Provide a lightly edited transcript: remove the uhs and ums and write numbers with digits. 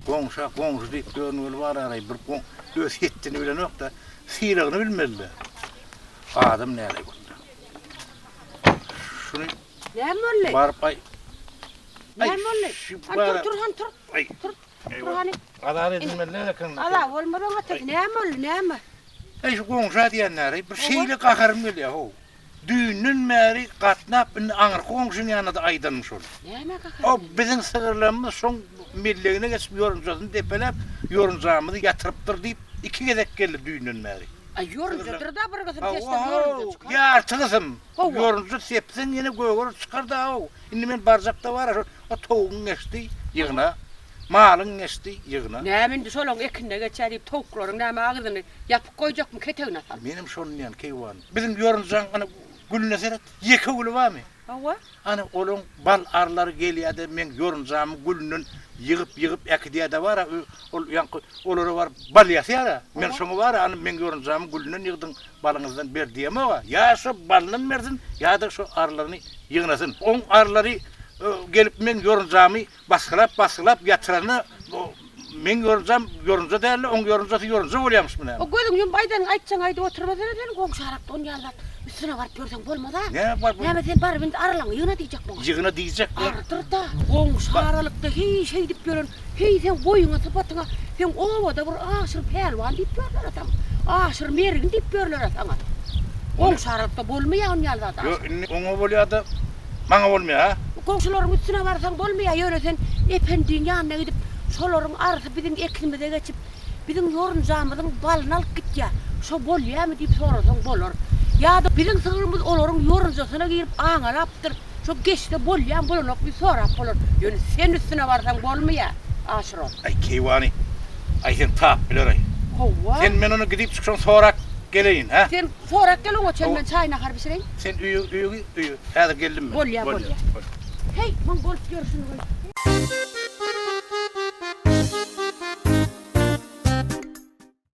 Goňşa goňşy diýip ýörmeli bar araý bir goň öz hetdini bilenok-da, sylagyny bilmeli-dä. Adam näleý boldy. Şuny Näme boldy? Baryp aý. Näme boldy? Han tur tur han tur. Tur. Tur hany. Azar edilmeli däl eken. Azar bolmaz oňa atasy. Näme boldy? Näme? Eý şu goňşa diýenleri bir şeýle gaharym gelýär how. Düýnden bäri gatnap indi aňyrky goňşyň ýanyna-da aýdanym şol. Nämä gaharym gelýär? Biziň sygyrlarymyz şoň mellegine geçip ýorunjasyny depeläp, ýorunjamyzy ýatyrypdyr diýip iki gezek geldi düýnden bäri. Aý ýorunjadyr-da bir gysym seçseň ýorunja çykar. Ýarty gysym. Ýorunja sepseň ýene gögerip çykar-da-ow. Indi men barjak-da bar-a şol o towugyň geçdi, ýygna. Malyň geçdi, ýygna. Näme indi şolaň ekinine geçýär diýip towuklaryň näme agzyny ýapyk goýjakmy ketegine salyp. Menem şony diýýän keýwany. Biziň ýorunjaň ana gülüne seret. Ýeke güli barmy? Hawa. Ana olaň bal arylary gelýär-de meň ýorunjamyň gülünden ýygyp-ýygyp äkidýär-de bar-a ol ýaňky olara baryp bal ýasýar-a. Men şoňa bar-a ana meň ýorunjamyň gülünden ýygdyň balyňyzdan ber diýemog-a. Ýa şo balyndan bersin, ýa-da şo arylaryny ýygnasyn. Oň arylary gelip meň ýorunjamy Basgylap-basgylap ýatyranda meň ýorunjam ýorunja däldi, oň ýorunjasy ýorunja bolýarmyşmy näme? O gözüňi ýumup aýdanyňy aýtjaňy aýdyp oturmasana sen goňşy arakda on ýaly zat üstüne baryp ýörseň bolmaz-a. Näme bar bu? Näme sen baryp indi arylaňy ýygna diýjek muňa. Ýygna diýjek men. Ardyr-da. Goňşy aralykda heý şeýdip ýören, heý seň boýuňa sypatyňa, seň obada bir Aşyr pälwan diýip ýörler-ä saňa. Aşyr mergin diýip ýörler-ä saňa. Goňşy aralykda bolmaýar on ýaly zat Aşyr. Ýok indi oňa bolýar-da Maňa bolmaýar, hä? Goňşularyň üstüne barsaň bolmaýar, ýöne sen Ependiň ýanyna gidip, şolaryň arysy biziň ekinimize geçip, biziň ýorunjamyzyň balyny alyp gitýär, şo bolýarmy diýip sorasaň bolar. Ýa-da biziň sygrymyz olaryň ýorunjasyna girip aňalapdyr, şo geçse bolýarmy, bolanokmy diýip sorap bolar. Ýöne sen üstüne barsaň bolmaýar, Aşyrow. Aý, keýwany, aý sen tap biler-aý. Hawa. Sen men ony gidip çykşaň sorap geleýin, hä? Sen sorap gel, oňa çenli men çaý-nahar bişireýin. Sen öýe, öýe git, öýe. Häzir geldim men. Bolýar, bolýar. Heý, muň bolup ýörşüni goý.